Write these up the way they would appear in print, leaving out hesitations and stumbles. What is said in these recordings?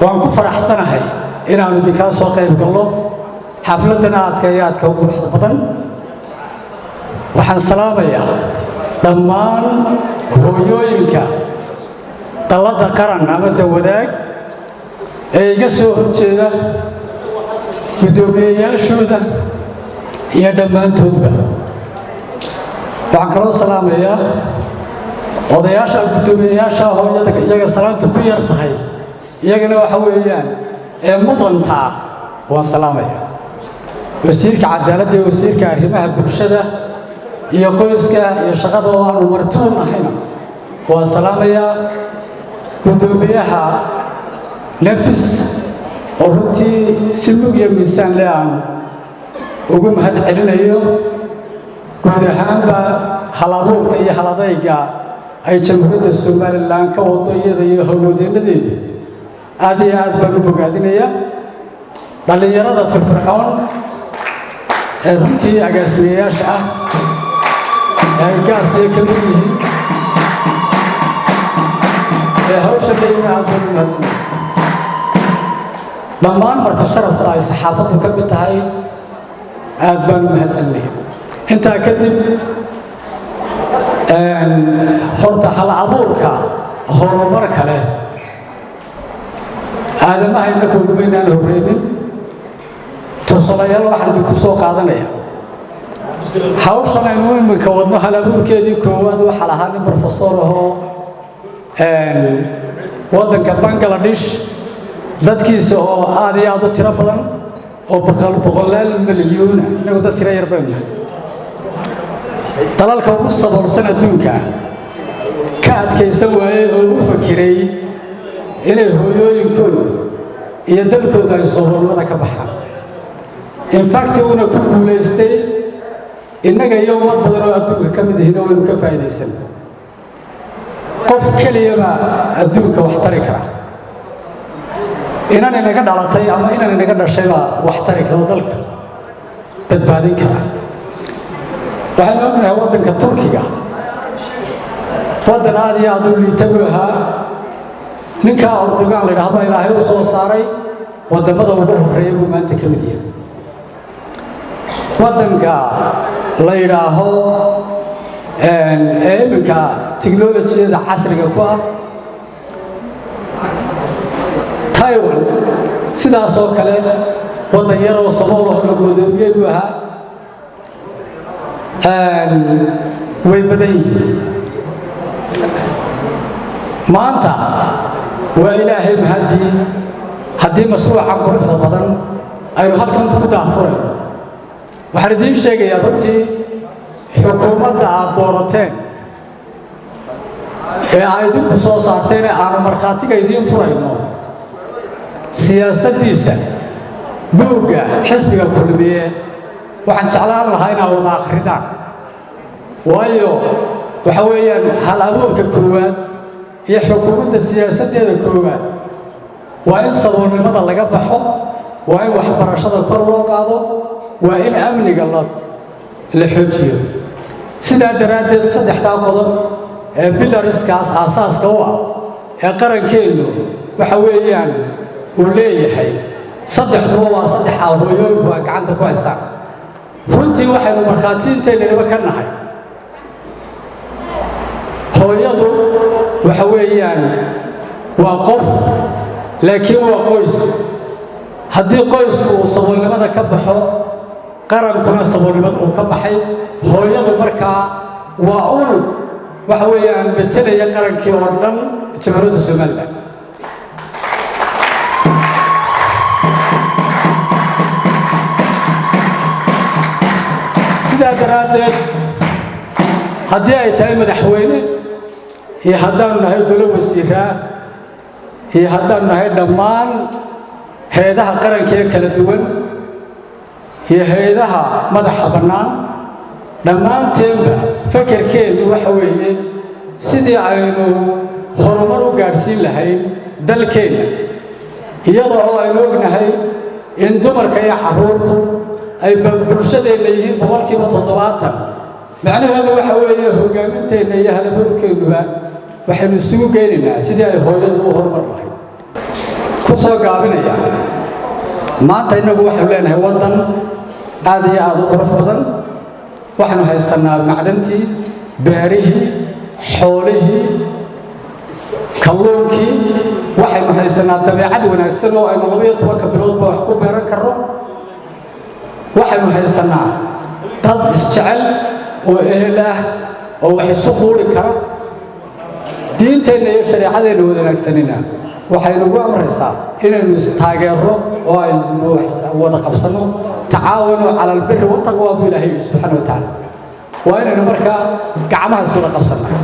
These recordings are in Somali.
Waan ku faraxsanahay inaannu idinkala soo qayb galno xafladdan aadka iyo aadka u quruxda badan. Waxaan salaamayaa dhammaan hooyooyinka dalladda Qaran ama Dawadaag ee iga soo horjeeda, guddoomiyeyaashooda iyo dhammaantoodba. Waxaan kaloo salaamayaa odayaasha guddoomiyeyaasha hooyada, iyaga salaamta ku yar tahay, iyagana waxa weeyaan ee mudantaa waan salaamaya. Wasiirka cadaaladda iyo wasiirka arrimaha bulshada iyo qoyska iyo shaqada oo aanu marti u nahayna waan salaamayaa. Guddoomiyaha Nafis oo runtii si mug iyo miisaan le aan ugu mahad celinayo guud ahaanba halabuurka iyo haladayga ay Jamhuuriyadda Somaliland ka wado iyada iyo howlwadeennadeedu, aad iyo aad baan u bogaadinayaa. Dhallinyarada firfircoon ee runtii agaasimeyayaasha ah ee ay gaasiyo ka mid yihiin ee hawsha leeyna, aad baan u mahadinaya. Dhammaan marti sharafta ay saxaafaddu ka mid tahay, aad baan u mahad celinaya. Intaa kadib, horta hal abuurka horumarka leh aadamaha innaku ugumaynaan horreynin. Tusaalayaal waxaan idinku soo qaadanaya: hawshan aynu iminka wadno hal abuurkeedii koowaad waxaa lahaa nin professor ahoo waddanka Bangladesh, dadkiisa oo aad iyo aad u tiro badan oo boqolaal milyuuna, innagu dad tiro yar baynu nahay, dalalka ugu saboolsan adduunka, ka adkaysan waayey oo u fakiray inay hooyooyinkooda iyo dalkooda ay saboolnimada ka baxaan. In fact, uuna ku guulaystay. Innaga iyo ummad badan oo adduunka ka mid ihina waynu ka faa'iidaysan. Qof keliyabaa adduunka wax tari kara, inan inaga dhalatay ama inan inaga dhashay baa wax tari kara oo dalka badbaadin kara. Waxaynu ognahay waddanka Turkiga, waddan aad iyo aad u liita buu ahaa. Ninkaa Erdogan la yidhaahdo Ilaahay u soo saaray, waddamada ugu horreeya buu maanta ka mid yahay. Waddanka la yidhaaho ee iminka tiknolojiyada casriga ku ah, Taiwan, sidaasoo kale waddan yaroo saboolahoo la goodoomiyey buu ahaa. Way badan yihiin. Maanta waa Ilaahay mahaddii haddii mashruucan quruxda badan aynu halkan ku daahfurayno. Waxaan idiin sheegayaa runtii xukuumadda aad doorateen ee aad idinku soo saarteen ee aanu markhaatiga idiin furayno, siyaasaddiisa buugga xisbiga Kulmiye waxaan jeclaan lahaa inaad wada akhridaan, waayo waxa weeyaan hal abuurka koowaad iyo xukuumadda siyaasaddeeda koowaad waa in saboolnimada laga baxo, waa in waxbarashada kor loo qaado, waa in amniga la xoojiyo. Sidaa daraaddeed, saddexdaa qodob ee pillars-kaas aasaaska u ah ee qarankeennu waxa weeyaan uu leeyahay, saddexduba waa saddexaa hooyooyinku ay gacanta ku haystaan. Runtii waxaynu markhaatiinteennaniba ka nahay, hooyadu waxa weeyaan waa qof, laakiin waa qoys. Haddii qoysku uu saboolnimada ka baxo, qarankuna saboolnimada uu ka baxay. Hooyadu markaa waa unug waxa weeyaan metelaya qarankii oo dhan, Jamhuuriyadda Somaliland. Sidaa daraaddeed, haddii ay tahay madaxweyne iyo haddaanu nahay dolo wasiiraa iyo haddaanu nahay dhammaan hay-adaha qaranka ee kala duwan iyo hay-adaha madaxa bannaan, dhammaanteenba fekerkeennu waxa weeye sidii aynu horumar u gaadhsiin lahayn dalkeenna, iyadoo oo aynu ognahay in dumarka iyo carruurtu ay bulshadeenna yihiin 70%. Macnaheedu waxa weeye hoggaaminteena iyo halaburkeennuba waxaynu isugu geynaynaa sidii ay hooyadu u horumar lahayd. Ku soo gaabinaya, maanta innagu waxaynu leenahay waddan aad iyo aada u qurux badan. Waxaynu haysanaa macdantii, beerihii, xoolihii, kalluunkii. Waxaynu haysanaa dabeecad wanaagsan oo aynu 12-ka biloodba wax ku beeran karno. Waxaynu haysanaa dad isjecel oo ehel ah oo wax isu quuri kara. Diinteenna iyo shareecadeenna wanaagsanina waxay nagu amraysaa inaynu istaageerro oo aynu wada qabsanno. "Tacaawanuu cala albiri wataqwa," buu Ilaahay yidhi subxaana wa tacaala. Waa inaynu markaa gacmaha is wada qabsannaa.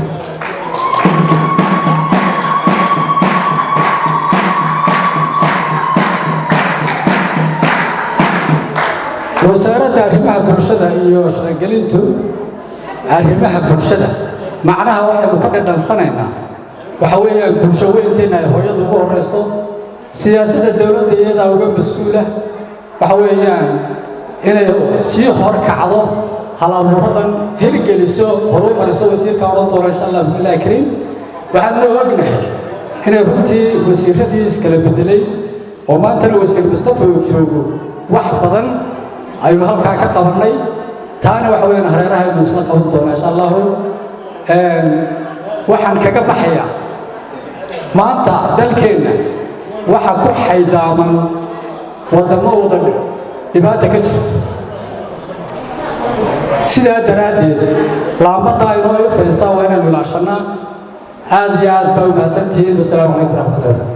Wasaaradda Arrimaha Bulshada iyo Shaqogelintu, arrimaha bulshada macnaha waxaynu ka dhadhansanaynaa waxa weeyaan bulsho weynteenna ay hooyadu ugu horrayso. Siyaasadda dowladda iyadaa uga mas-uula. Waxa weeyaan inay sii hor kacdo, hal-abuuradan hirgeliso, horumariso. Wasiirka odhan doona, insha Allah billahi kariim. Waxaanu ognahay inay runtii wasiiradii iskala bedelay oo maantana Wasiir Mustafa uu joogo, wax badan aynu halkaa ka qabannay. Taana waxa weeyaan hareeraha aynu isla qaban doonaa, insha Allahu. Waxaan kaga baxayaa, maanta dalkeenna waxa ku xaydaaman waddamo wada dhibaata ka jirto. Sidaa daraaddeed, laambaddaa inoo ifaysaa waa inaynu ilaashannaa. Aad iyo aad baa u mahadsantihiin. Wasalaamu calaykum waraxmatullahi.